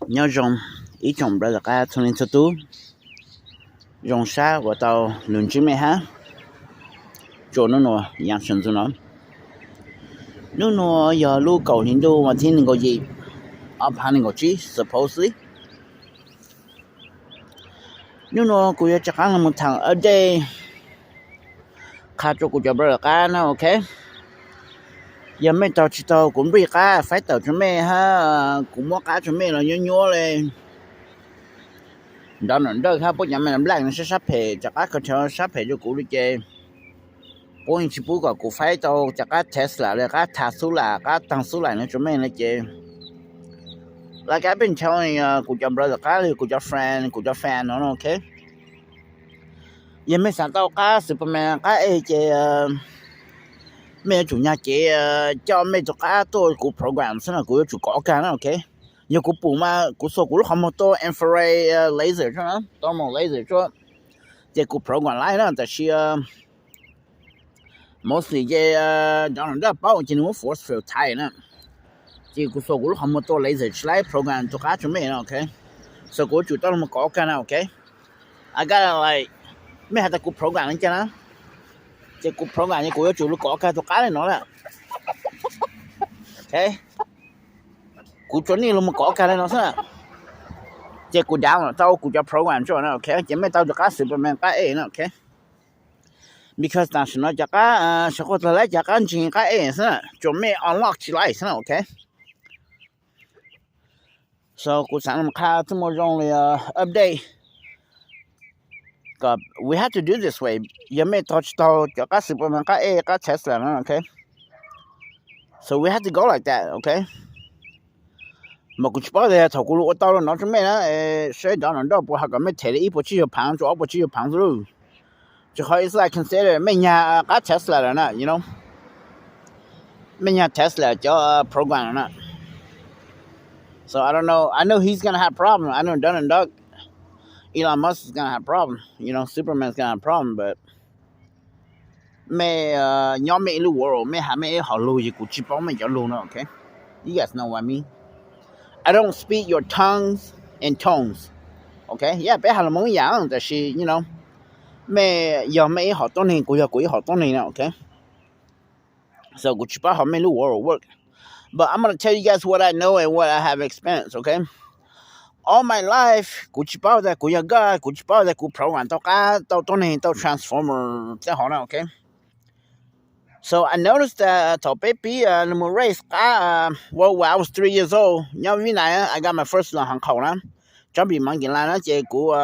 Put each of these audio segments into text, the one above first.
Nyob zoo ib tsoom brother qab txhua leej txhua tub, zoo sab uas tau lug ntsib mej hab tsua nub nua yaam sawv ntxuv no. Nub nua yog lub kaum hli ntuj vas thib neeg nkaum yim, ob phav neeg nkaum tsib supposedly. Nub nua kuv yuav rov qaab lug moog thaam update qha rua kuv cov brother qab na, ok. Yog mej taug tsi taug kuv nplij qab faib tawm rua mej hab kuv muab qab rua mej los nyuab nyuab le, nrov nrov nrawj hab puab cov mej los nplaj sab sab phem, rov qab khaws rua sab phem rua kuv le ces puab yeej tsi pub kom kuv faib tau cov qab Tesla le qab thaag xub lam qab taag xub lam no rua mej le ces, like I've been telling kuv cov brother qab le kuv cov friend kuv cov fan no, ok. Yog mej xaav tau qab Superman qab ej ces mej yuav tsum nyag kev coj mej tug qab tuaj kuv program xwb na, kuv yuav tsum kov kag na, ok. Yog kuv pum mas kuv xuas kuv lub qhov muag tuaj infrared laser tso na, thermal laser tso, ces kuv program laib na, tab sis mostly ces nrov nrov nrawj paub ces nwg muab force field tight na. Ces kuv xuas kuv lub qhov muag tuaj laser tsi laib program tug qab rua mej na, ok. So kuv yuav tsum tau lug moog kov kag na, ok. I got like, mej has tas kuv program le caag na, ces kuv program ces kuv yuav tsum lug kov kag tug qab le no na. Ok, kuv tsua nej lug moog kov kag le no xwb na, ces kuv download tau kuv cov program tso na, ok, ces mej tau tug qab Superman qab ej na, ok. Because tam sim no cov qab, sawv quaj tag lawm, cov qab ntseeg qab ej xwb na, tsuas mej unlock tsi laib xwb na, ok. So kuv xaav qha txuj moo zoo le update, kom we have to do this way. Yog mej taug tsi taug cov qab Superman qab ej qab Tesla no, ok. So we have to go like that, ok. Mas kuv tsi paub tas thaum kuv lug ua tau le no rua mej na, saib nrov nrov nrawj puas has kom mej them le ib puas tsib caug phaav rua ob puas tsib caug phaav xwb lauj. Tsi qhov is like consider mej nyag qab Tesla lawm na, you know, mej nyag Tesla cov program na. So I don't know, I know he's gonna have problem, I know Donald Duck, Elon Musk is gonna have problem, you know, Superman's gonna have problem, but mej nyob mej ib lub world, mej has mej ib hom lug, ces kuv tsi paub mej cov lug no, ok. You guys know what I mean. I don't speak your tongues and tones, ok. Yeah, peb has lug Moob ib yam, tab sis you know, mej yog mej ib hom tuab neeg, kuv yog kuv ib hom tuab neeg na, ok. So kuv tsi paub hom mej lub world work, but I'm gonna tell you guys what I know and what I have experienced, ok. All my life kuv tsi paub tas kuv yog God, kuv tsi paub tas kuv program tau qab tau tuab neeg tau transformer tej hov na, ok. So I noticed that thaum peb pib lug moog raise qab, well, when I was three years old, nyob Vib Nais, I got my first lug haav qhaum na, tsob npis Monkey Line na, ces kuv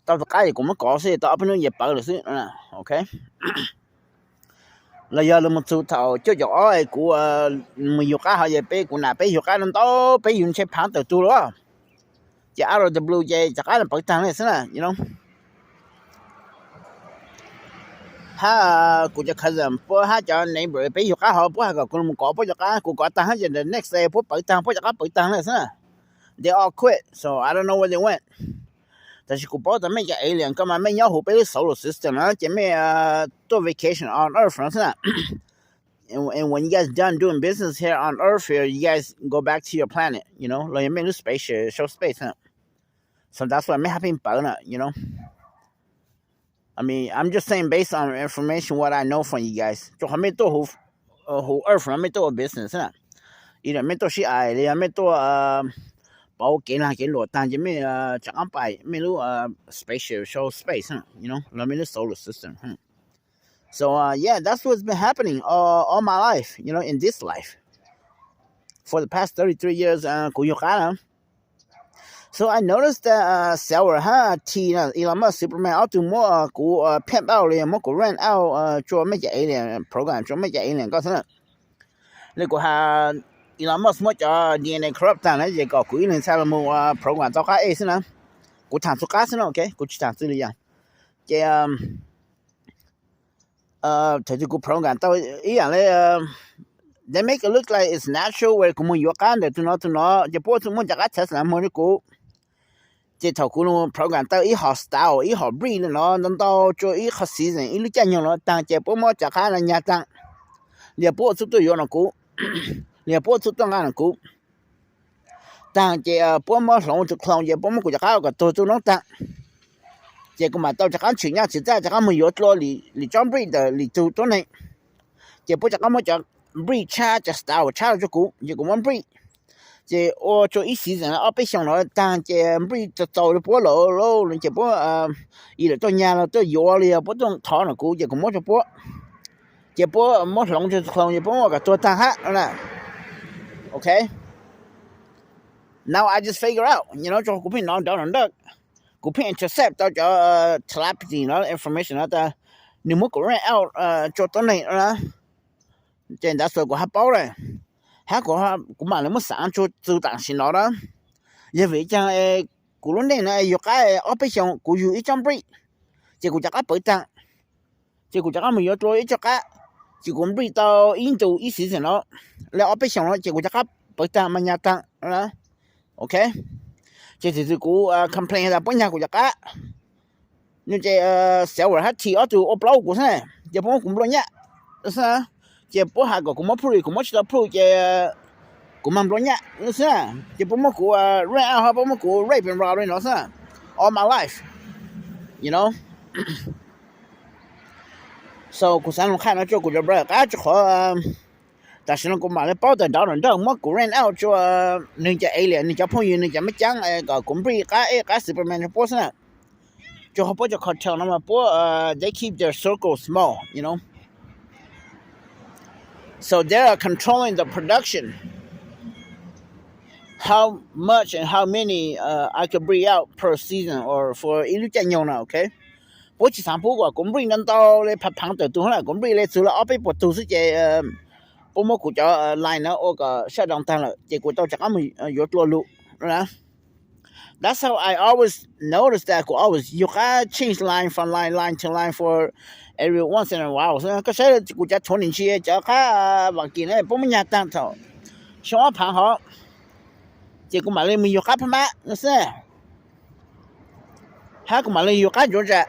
tau tug qab ces kuv muab kov xwb, tau ob peb hnub ces pawv lawm xwb, ok. Los yog lug moog txug thaum cuaj caum ob es kuv moog yug qab hov, ces peb kuv nam peb yug qab ntau, peb yug ntshe phaav tawm tug lawm, ces out of the blue ces cov qab no pawv taag le xwb na, you know. Hab kuv cov cousin puab hab cov neighbor peb yug qab hov, puab has kom kuv lug moog kov puab cov qab, kuv kov taag hab ces the next day puab pawv taag, puab cov qab pawv taag le xwb na. They all quit, so I don't know where they went. Tab sis kuv paub tas mej cov alien koj mas mej nyob huv peb lub solar system na, ces mej tuaj vacation on Earth no xwb na. And when you guys done doing business here on Earth, here you guys go back to your planet, you know, los yog mej lub spaceship, show space na. So that's why mej hab pheej pawv na, you know. I mean, I'm just saying based on information what I know from you guys. Rua qhov mej tuaj huv Earth no mej tuaj ua business na, ib yam mej tuaj sib ais los yog mej tuaj pauv kev lag kev luam taag ces mej rov qaab pais mej lub spaceship, show space na, you know, los mej lub solar system. So yeah, that's what's been happening all, all my life, you know, in this life. For the past thirty-three years kuv yug qab na. So I noticed that Sailor hab T na, Elon Musk, Superman ob tug muab kuv pimp out los yog muab kuv rent out rua mej cov alien program, rua mej cov alien koj xwb na. Le kuv has Elon Musk muab cov D N A corrupt taag na, ces kom kuv ib leeg txhaj lug moog program tau qab ej xwb na. Kuv thaam txug qab xwb na, ok, kuv tsi thaam txug le yam. Ces thaum twg kuv program tau ib yam le, they make it look like it's natural where kuv moog yuav qab ntawm tug no tug no, ces puab txhaj muab cov qab Tesla muag rua kuv. Ces thaum kuv lug program tau ib hom style, ib hom breed le no ntau ntau rua ib qho season, ib lub caij nyoog los taag, ces puab muab cov qab no nyag taag, los yog puab ua txuj tuaj yuav no kuv, los yog puab ua txuj tuaj nqa no kuv. taag ces puab muab hloov tug clone ces puab muab kuv cov qab ua kom tuag tuj noob taag. Ces kuv mam tau rov qab tshwm nyaj tshwm txaj rov qab moog yuav dlua li tsob npri ntawm li tug tuab neeg. Ces puab rov qab muab cov npri tshab cov style tshab los rua kuv ces kuv muab npri. Ces ua rua ib season ob peb xyoos no taag ces npri txaus txaus rua puab lawm ces puab ib lawm tuaj nyag los tuaj yuav li puab tuaj thov no kuv ces kuv muab rua puab. Ces puab muab hloov rua clone ces puab muab ua kom tuag taag hab no na. Ok. Now I just figure out, you know, rua kuv pheej nov nrov nrov nrawj, kuv pheej intercept tau cov telepathy no information no tas nwg muab kuv rent out rua tuab neeg no na. Ces ntawd xwb kuv hab paub lawm, hab kuv mam li muab xaav tsua txug taam sim no na. Yog vim caag kuv lub neej no yug qab ob peb xyoos kuv yug ib tsob npri, ces kuv cov qab pawv taag, ces kuv rov qab moog yuav dlua ib tsob qab, ces kuv npri tau ib ntu ib season no, le ob peb xyoos no ces kuv cov qab pawv taag mas nyag taag. Ok. Ces txwm txwm kuv complain tas puab nyag kuv cov qab, nwg ces Xavier hab Thi ob tug ua plaub kuv xwb na, ces puab muab kuv nplua nyaj xwb na. Ces puab has kom kuv muab proof kuv muab tsi tau proof ces kuv mag nplua nyaj xwb na. Ces puab muab kuv rent out hab puab muab kuv rape and rob li no xwb na, all my life, you know. So kuv xaav lug qha no rua kuv cov brother qab rua qhov tam sim no kuv mam li paub tas Donald Trump muab kuv rent out rua nwg cov alien, nwg cov phooj ywg, nwg cov mab caab kom kuv npri qab ej qab Superman rua puab xwb na. Rua qhov puab cov cartel no mas puab, they keep their circle small, you know. So they are controlling the production, how much and how many I could bring out per season or for ib lub caij nyoog na, ok. Puab tsi xaav pub kom kuv npri ntau ntau le phav phaav tawm tug na, kuv npri le txug le ob peb puas tug xwb ces puab muab kuv cov line no ua kom shut down taag lawm ces kuv tau rov qab moog yuav dlua lug na. That's how I always notice that kuv always yug qab change line from line, line to line for every once in a while. Koj saib kuv cov twenty ntshe cov qab vaam kis na puab muab nyag taag thaum xyoo ob phaav hov, ces kuv mam li moog yug qab Phab Mab xwb, hab kuv mam li yug qab Georgia.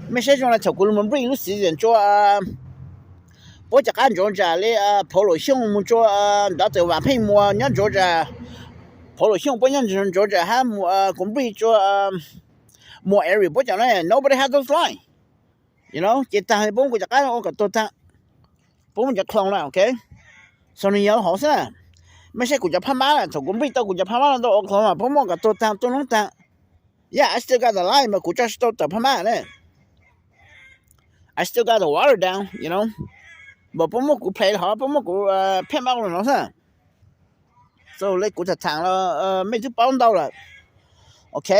Mej saib zoo le thaum kuv lug moog npri lub season rua puab cov qab Georgia le Phuv Luam Xyooj moog rua ntawd tawm Vaam Pheej Muas nyob Georgia, Phuv Luam Xyooj puab nyob Georgia hab kuv npri rua Muas area puab cov na, nobody has those line. Ces taag puab muab kuv cov qab ua kom tuag taag, puab muab cov clone na, ok. So nwg yog hov xwb na. Mej saib kuv cov Phab Mab na, thaum kuv npri tau kuv cov Phab Mab no tau ua clone mas puab muab kom tuag taag tuaj noob taag. Yeah, I still got the line mas kuv tso tsi tau tawm Phab Mab na. I still got the water down, you know, but puab muab kuv play hov, puab muab kuv pheej mab no xwb. So le kuv tham tham los mej twb paub ntau lawm, ok.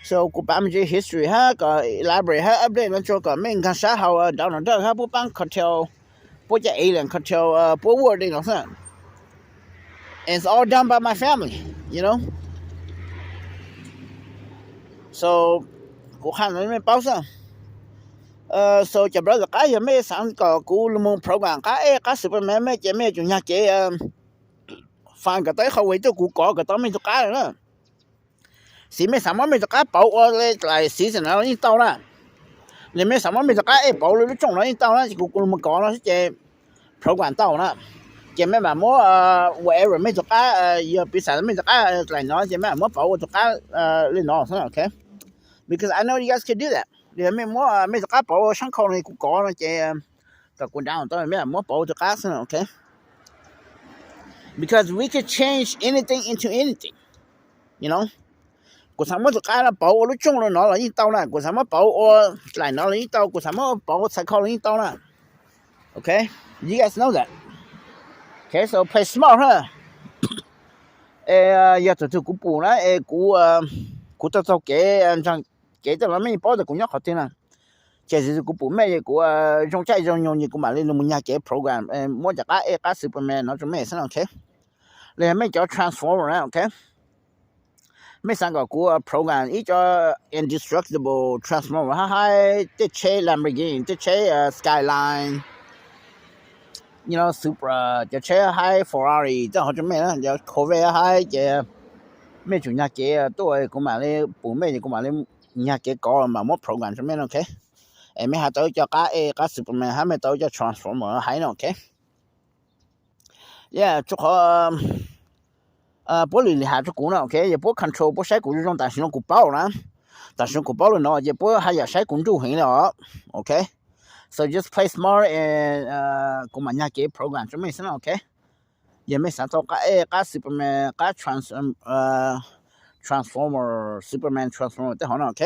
So kuv pav mej tsev history hab kom elaborate hab update no rua kom mej nkaag sab hau Donald Trump hab puab paab cartel, puab cov alien cartel puab work le no xwb. And it's all done by my family, you know. So kuv qha no mej paub xwb. So cov brother qab yog mej xaav kom kuv lug moog program qab ej qab Superman mej ces mej yuav tsum nyag kev find kom tau ib qho way tuaj kuv kov kom tau mej tug qab lawm na. Xij mej xaav muab mej tug qab pauv ua le dlaim season no los yeej tau na. Los mej xaav muab mej tug qab ej pauv le lub rooj no yeej tau na, ces kuv kuv lug moog kov no xwb ces program tau na. Ces mej mam muab whatever mej tug qab, yog piv xam mej tug qab dlaim no ces mej mam muab pauv ua tug qab le no xwb, ok. Because I know you guys can do that. Yog mej muab mej tug qab pauv ua sab khau no kuv kov no ces kom kuv nrhav tau mej mam muab pauv ua tug qab xwb, ok. Because we can change anything into anything, you know. Kuv xaav muab tug qab no pauv ua lub rooj le no los yeej tau na, kuv xaav muab pauv ua dlaim no los yeej tau, kuv xaav muab pauv ua txhais khau los yeej tau na. Ok, you guys know that. Ok, so play smart, huh? Es yog thaum twg kuv pum na es kuv, kuv tau txaug kev ntseeg kev tej no mej paub tas kuv nyob qhov twg na. Ces thaum twg kuv pum mej es kuv zoo caij zoo nyoog es kuv mam li lug mus nyag kev program muab cov qab ej qab Superman no rua mej xwb, ok. Los yog mej cov Transformer na, ok. Mej xaav kom kuv program ib co indestructible Transformer hab haib, tej tsheb Lamborghini, tej tsheb Skyline, you know, Supra, cov tsheb haib, Ferrari tej hov rua mej na, cov Corvette haib ces mej tsum nyag kev tuaj kuv mam li pum mej ces kuv mam li nyag kev kov mam muab program rua mej no, ok. Es mej has tau ib co qab ej qab Superman hab mej tau ib co Transformer haib no, ok. Yeah, rua qhov puab lim lim has rua kuv na, ok. Yog puab control, puab saib kuv zoo zoo, tam sim no kuv paub na. Tam sim no kuv paub le no ces puab haj yam saib kuv nruj heev le os, ok. So just play smart and kuv mam nyag kev program rua mej xwb na, ok. Yog mej xaav tau qab ej, qab Superman, qab trans, transformer, Superman transformer tej hov no, ok.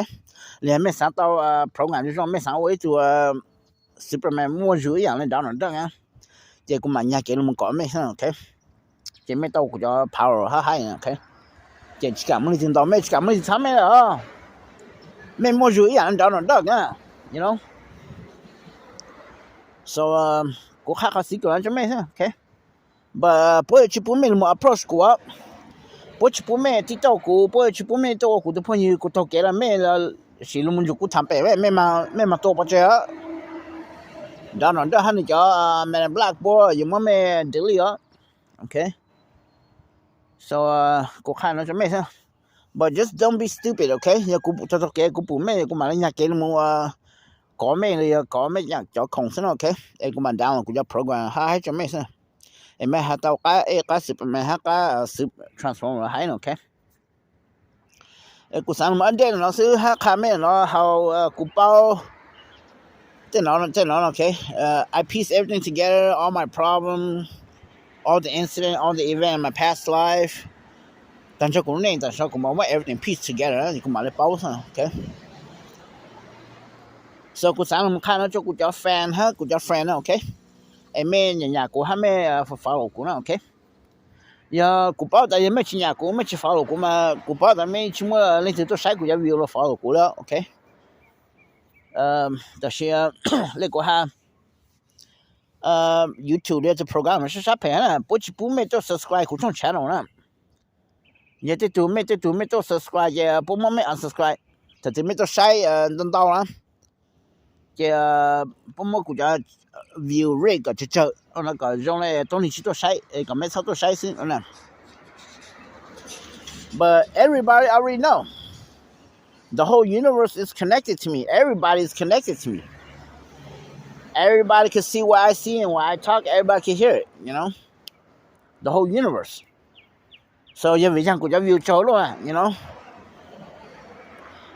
Los yog mej xaav tau program zoo zoo, mej xaav ua ib tug Superman muaj zug ib yaam le Donald Duck na, ces kuv mam nyag kev lug moog kov mej xwb, ok. Ces mej tau kuv cov power hab haib, ok. Ces tsis kam muaj leej twg ntaus mej, tsis kam muaj leej twg txhab mej lawm. Mej muaj zug ib yaam le Donald Duck na, you know. So kuv qha qhov xwm kawm no rua mej xwb, ok. But puab yuav tsis pub mej lug moog approach kuv, puab tsis pub mej TikTok kuv, puab yuav tsis pub mej tuaj ua kuv tug phooj ywg, kuv taug kev los mej, sim lug moog nrug kuv tham pem, mej mas tua pov tseg. Donald Duck hab nwg cov Men in Black puab yuav muab mej delete os, ok. So kuv qha no rua mej xwb, but just don't be stupid, ok. Yog kuv taug taug kev kuv pum mej, kuv mam le nyag kev lug moog kov mej los yog kov mej cov khoom xwb no, ok. Es kuv mam download kuv cov program hab haib rua mej xwb, es mej has tau qab ej, qab Superman hab qab Transformer haib no, ok. Kuv xaav lug moog update no xwb hab qha mej no hab kuv paub tej no, tej no, ok. I piece everything together, all my problem, all the incident, all the event in my past life. Tag nrho kuv lub neej tam sim no kuv mam muab everything piece together, kuv mam le paub xwb, ok. So kuv xaav lug qha no rua kuv cov fan hab kuv cov friend na, ok. Es mej nyam nyam kuv hab mej follow kuv na, ok. Yog kuv paub tas yog mej tsis nyam kuv, mej tsis follow kuv mas kuv paub tas mej tsis muaj leej twg tuaj saib kuv cov view los follow kuv le, ok. Tab sis le kuv has, YouTube li tug program sab sab phem na, puab tsis pub mej tuaj subscribe kuv tshooj channel na. Yog tej tug mej, tej tug mej tuaj subscribe ces puab muab mej unsubscribe. Thaum twg mej tuaj saib ntau ntau na, ces puab muab kuv cov view rate kom tsawg tsawg no kom zoo le tub neeg tsis tuaj saib, kom mej txhob tuaj saib xwb. But everybody already know. The whole universe is connected to me. Everybody is connected to me. Everybody can see what I see and what I talk. Everybody can hear it, you know? The whole universe. So yog vim caag kuv cov view tsaug luaj, you know?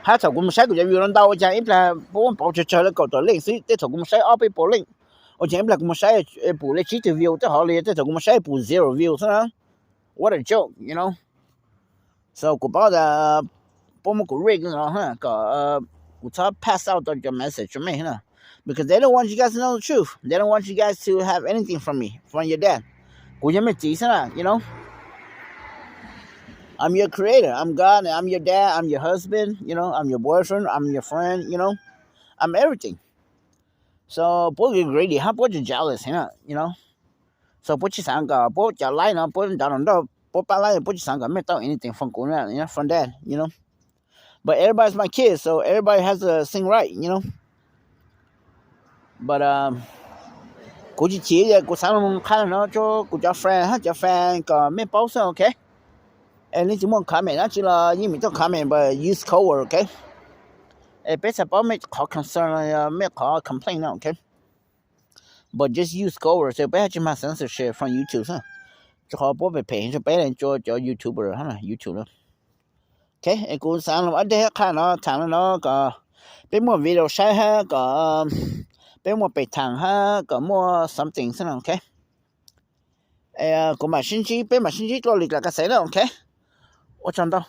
Hab thaum kuv moog saib kuv cov view no ntau ua caag ib plag puab muab pauv tsawg tsawg le kaum tawm leej xwb, tej thaum kuv moog saib ob peb puas leej, ua caag ib plag kuv moog saib pum le tsib tug view tej hov li, tej thaum kuv moog saib pum zero view xwb na. What a joke, you know? So kuv paub tas puab muab kuv rig no kom kuv txhob pass out tau cov message rua mej na. Because they don't want you guys to know the truth. They don't want you guys to have anything from me, from your dad. Kuv yog mej txiv xwb na, you know. I'm your creator. I'm God, and I'm your dad. I'm your husband. You know, I'm your boyfriend. I'm your friend. You know, I'm everything. So puab greedy hab puab tsis jealous heev na, you know. So puab tsis xaav kom puab cov like no, puab nrov nrov nroj, puab pab like, puab tsis xaav kom mej tau anything from kuv na, from dad, you know. But everybody's my kid, so everybody has the same right, you know. But kuv tsis chim, kuv xaav lug qha no rua kuv cov friend hab cov fan kom mej paub xwb, ok. Es leej twg muaj comment dlaab tsi los yeej meem tuaj comment, but use code word, ok. Es peb txhaj paub mej qhov concern, mej qhov complain no, ok. But just use code word, peb hab tsi mag censorship from YouTube xwb. Rua qhov puab phem phem rua peb le rua cov YouTuber hab YouTube no. Ok, es kuv xaav lug update hab qha no thaam le no kom peb muaj video saib hab kom peb muaj peg thaam hab kom muaj something xwb no, ok. Kuv mam sib ntsib, peb mam sib ntsib dlua lwm daim ka xev na, ok. Ua tsaug ntau.